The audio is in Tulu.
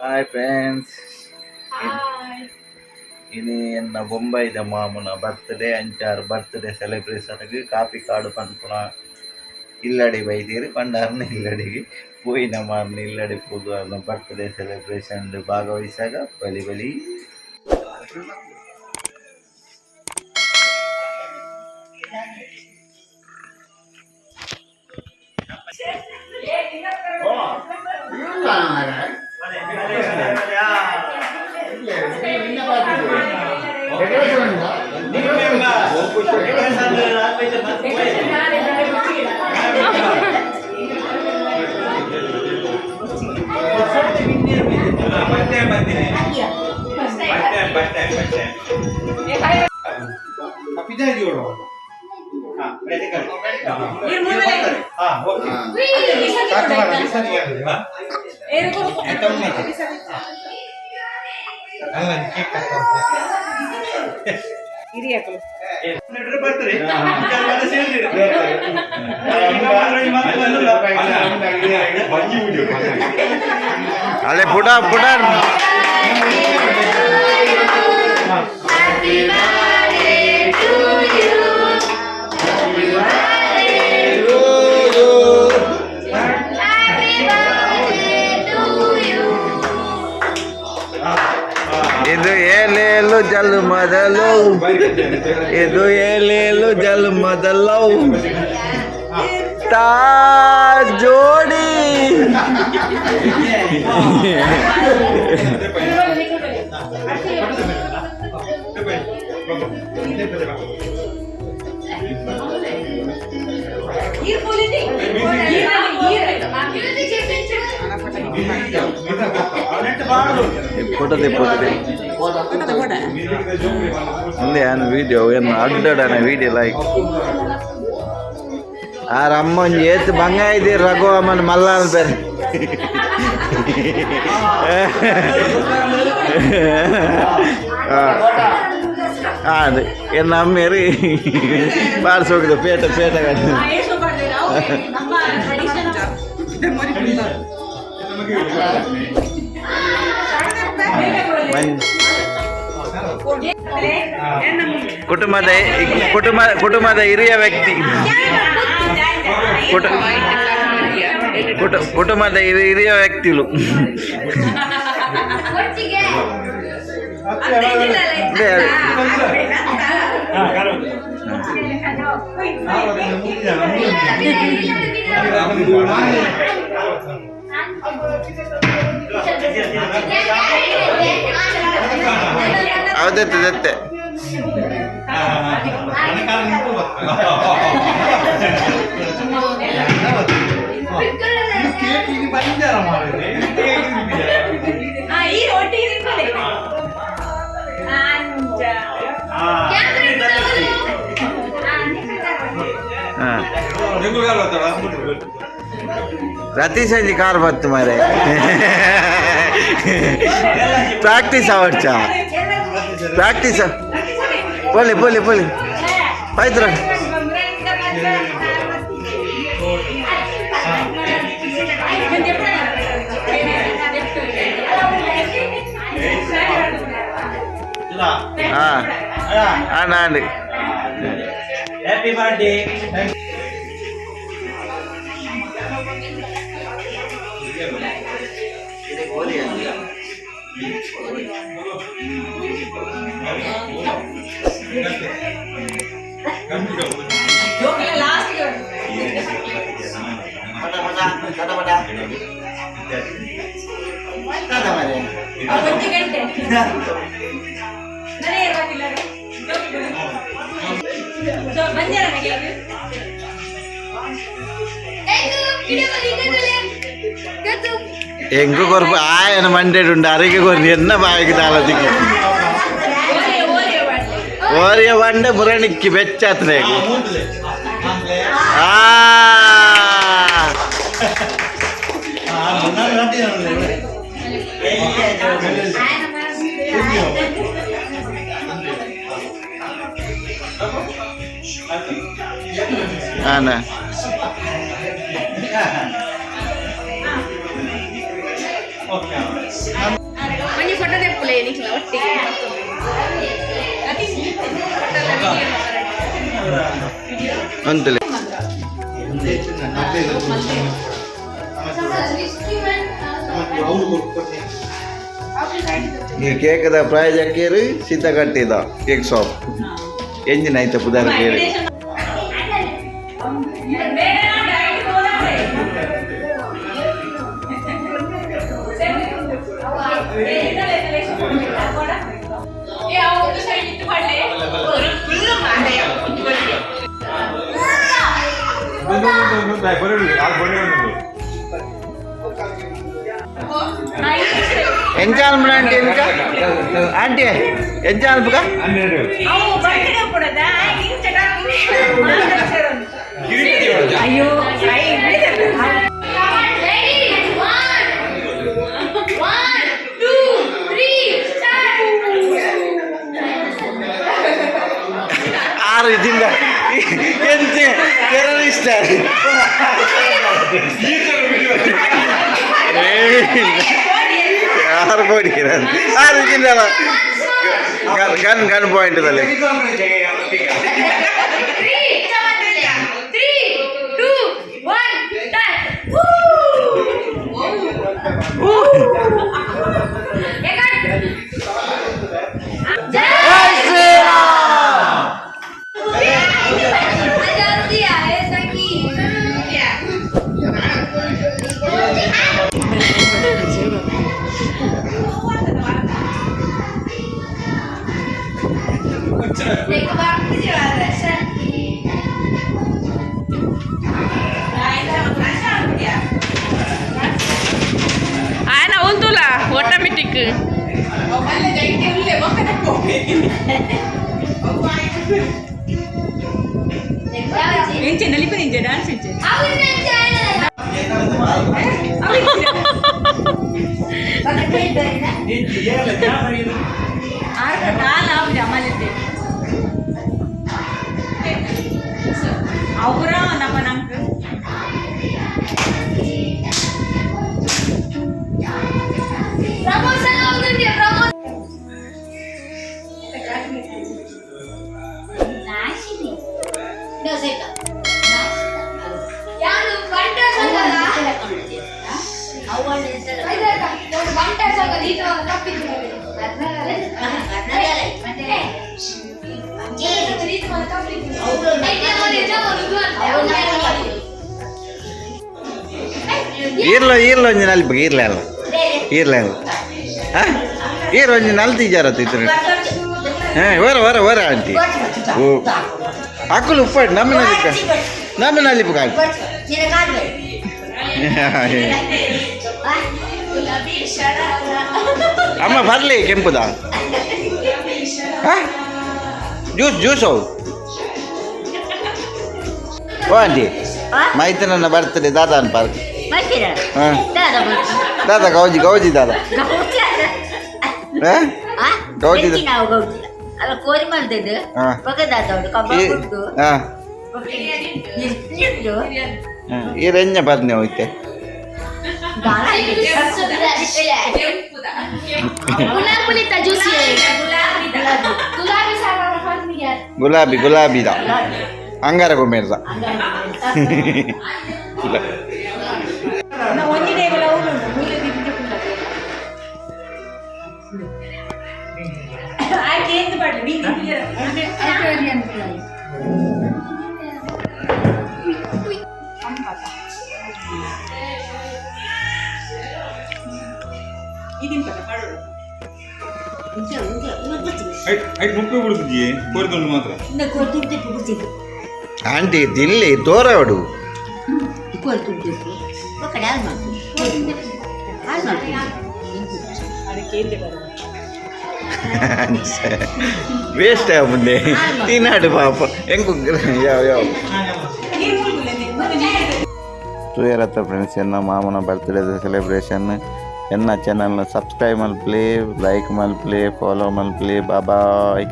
Hi friends. ಇನಿ ಎನ್ನ ಬೊಂಬೈದ ಮಾಮುನ ಬರ್ತ್ಡೇ. ಅಂಚಾರು ಬರ್ತ್ಡೇ ಸೆಲೆಬ್ರೇಷನ್ಗೆ ಕಾಪಿಕಾಡು ಪನ್ಪುನ ಇಲ್ಲಡೆ ಬೈದೀರು. ಪಂಡಾರ್ನ ಇಲ್ಲಡೆಗೆ ಪೋಯಿನ ಮಾರ್ನ ಇಲ್ಲಡೆ ಪೋದು ಅರ್ನ ಬರ್ತ್ಡೇ ಸೆಲೆಬ್ರೇಷನ್ ಭಾಗವಹಿಸಾಗ. ಬಲಿ ಬಲಿ. ಅಲೆ ಪುಟ ಪುಟ. Happy birthday to you. Happy birthday to you. Happy birthday to you. ಇದು ಏಲೇಲು ಜಲ್ ಮೊದಲು, ಇದು ಏಲೇಲು ಜಲ್ ಮೊದಲು ತಾ ಜೋಡಿ. ಫೋಟೋದೆ ಫೋಟೋದೆ ಮುಂದೆ ಏನು ವೀಡಿಯೋ ಏನು ಅಡ್ಡಡನ ವೀಡಿಯೋ ಲೈಕ್ ಆರ್ ಅಮ್ಮ ಒಂಜಿ ಏತ್ ಬಂಗ ಇದ್ದೀರಿ ರಘು ಅಮ್ಮನ ಮಲ್ಲಾನ ಬೇರೆ. ಹಾಂ, ಅದೇ ಎನ್ನ ಅಮ್ಮೇರಿ ಬಾರ್ಸೋಗಿದೆ ಪೇಟ ಪೇಟ. ಕುಟುಂಬದ ಕುಟುಂಬ ಕುಟುಂಬದ ಹಿರಿಯ ವ್ಯಕ್ತಿ, ಕುಟುಂಬದ ಹಿರಿಯ ವ್ಯಕ್ತಿಲು. ಒಟ್ಟಿಗೆ. ಅದೇ. ಹೌದತ್ತೆ ದತ್ತೆ. ಈ ಒಟ್ಟಿಗೆ ತಿನ್ಕೊಳ್ಳಿ ಅಂಚ. ಹಾಂ, ರತೀಶ್ ಅಂಜಿ ಕಾರ್ ಬತ್ತು ಮಾರೆ. ಪ್ರಾಕ್ಟೀಸ್ ಅವಡ್ಚ ಪ್ರಾಕ್ಟೀಸ್. ಪೋಲಿ ಪೋಲಿ ಪೋಲಿ ಪೈತ್ರ. ಹಾಂ ಅಂಡ್. Happy birthday. ಒಂಜಿ ಗಂಟೆ ನನಗೆ ಇರ್ಬೇಕಿಲ್ಲ. ಸೊ ಬಂದ್ಯಾರ ನನಗೆ. ಎಂಕು ಕೊರ್ಪು ಆಯನ ಮಂಡೆಡುಂಡು ಅರಿಗೆ ಕೊರ್ದು ಎನ್ನ ಬಾಯಿಗೆ ತಾಳದಿಗೆ. ಓರಿಯ ಓರಿಯ ಬಾಟ್ಲಿ. ಓರಿಯ ಬಂಡೆ ಮುರಣಿಕ್ಕಿ ಬೆಚ್ಚಾತ್ರೆ. ಆ ಆನ. ಒಂಜಿ ಫೋಟೋ ತೆಪ್ಪುಲೆ ನಿಕ್ಲ ಒಟ್ಟಿಗೆ. ಅಂತಲೇ. ಈ ಕೇಕದ ಪ್ರಾಯೋಜಕರು ಸೀತಕಟ್ಟಿದ ಕೇಕ್ ಶಾಪ್. ಎಂಜಿನ ಐತ ಪುದಾರ್ ಕೇಳಿ. ಎಂಚ ಅನ್ಪುಣ ಆಂಟಿ? ಎಂಚ ಆಂಟಿ, ಎಂಚ ಅನ್ಪುಗ? ಅಯ್ಯೋ. Ready? One, one, two, three, start. ಆರು ಜಿಂದ ಎಂಚೆ ಟೆರರಿಸ್ಟ್? ಯಾರು ಬೋಡಿ ಆರು ಜಿಂದ ಗನ್ ಗನ್ ಪಾಯಿಂಟ್ ದಲ್ಲಿ. Three, three, two, one, start. Woo! Ekan. Jai Shriram. जल्दी आए सखी. एक बार सखी. ಆಯನ ಉಂತುಲ ಆಟೋಮೆಟಿಕ್. ಎಂಚೆ ನಲಿಪು ನಿಂಚೆ ಡಾನ್ಸ್ ಇಂಚೆ. ಆರು ನಾಲ್ ಆಪುಜ ಅಮಲತೆ ಅವರ ನಮ್ಮ ನಂಗೆ. ಪ್ರಮೋಷನ್ ಹೋಗುಂಡಿ ಪ್ರಮೋಷನ್. ಯಾರು ಬಂಟ ಸಂಘದ? ಬಂಟ ಸಂಘದ ಈತ ತಪ್ಪಿದ್ರು. ಈರ್ಲ ಈರ್ಲ ಒಂಜಿ ನಲ್ಪು ಈರ್ಲ ಅಲ್ಲ ಈರ್ಲ ಅಲ್ಲ. ಹಾ, ಈರ್ ಒಂಜಿ ನಲ್ತಿ ಇತ್ರ. ಹಾಂ, ವರ ವರ ವರ ಆಂಟಿ. ಓ ಅಕ್ಕಲು ಉಪ್ಪಾಡು ನಮ್ಮ ನಲಿಪ ನಮ್ಮ ನಲಿಪು ಕಾಲು. ಅಮ್ಮ ಬರಲಿ ಕೆಂಪುದ. ಹಾ, ಜ್ಯೂಸ್ ಜ್ಯೂಸ್ ಅವು. ಓ ಆಂಟಿ, ಮೈತನ ಬರ್ತದೆ ದಾದಾ ಅನ್ಪಾರ್ಕ್. ಹಾಂ ದಾದಾ, ಗೌಜಿ ಗೌಜಿ ದಾದಾ. ಹಾಂ ಗೌಜಿ. ಅಲ್ಲ, ಕೋರಿ ಮಾಡ್ತಿದ್ದು. ಬಗದಾತ ಕಬ್ಬ ಕೊಟ್ಟು. ಉಂಟು. ಈ ರೆಂಜ ಬರ್ನೆ ಹೋಯ್ತೆ. ಗುಲಾಬಿ ಜ್ಯೂಸ್, ಗುಲಾಬಿ ಗುಲಾಬಿ ಗುಲಾಬಿದ ಅಂಗಾರ ಗೊಮ್ಮೇರ್ದ. ಒಂಜಿ ಟೇಬಲ್ ಅವ್ರು ಮೂಲೆ ತಿಂದು ಆಯ್ತು ಎಂತ ಪಾಡ್ಲಿ ನೀನು ತಿಂದಿರ. ಇದಿಂತ ಪಾಡೋಡು. ಐಟ್ ಮುಪ್ಪೆ ಬಿಡುತ್ತಿದ್ದೀಯೇ ಕೋರಿಕೊಂಡು ಮಾತ್ರ. ಆಂಟಿ ತಿನ್ಲಿ ತೋರವಡು. ಒಕ್ಕಡೆ ಹಾಲು ಮಾಡ್ತೀನಿ, ಹಾಲು ಮಾಡ್ತೀನಿ. ಅದಕ್ಕೆ ಎಂದೆ ಬರೋದು? ವೇಸ್ಟ್ ಮುಂದೆ ತಿನ್ನಾಡು ಪಾಪ ಹೆಂಗು ಯಾವ ಯಾವ. ನೀರು ಮುಳುಗುಲೆ ಮುಂದೆ ನೀರು. ತೂಯರತ್ತ ಫ್ರೆಂಡ್ಸ್, ಎನ್ನ ಮಾಮನ ಬರ್ತ್ಡೇ ಸೆಲೆಬ್ರೇಷನ್. ಎನ್ನ ಚಾನಲ್ನ ಸಬ್ಸ್ಕ್ರೈಬ್ ಮಲ್ಪಲೆ, ಲೈಕ್ ಮಲ್ಪಲೆ, ಫಾಲೋ ಮಲ್ಪಲೆ. ಬಾಯ್.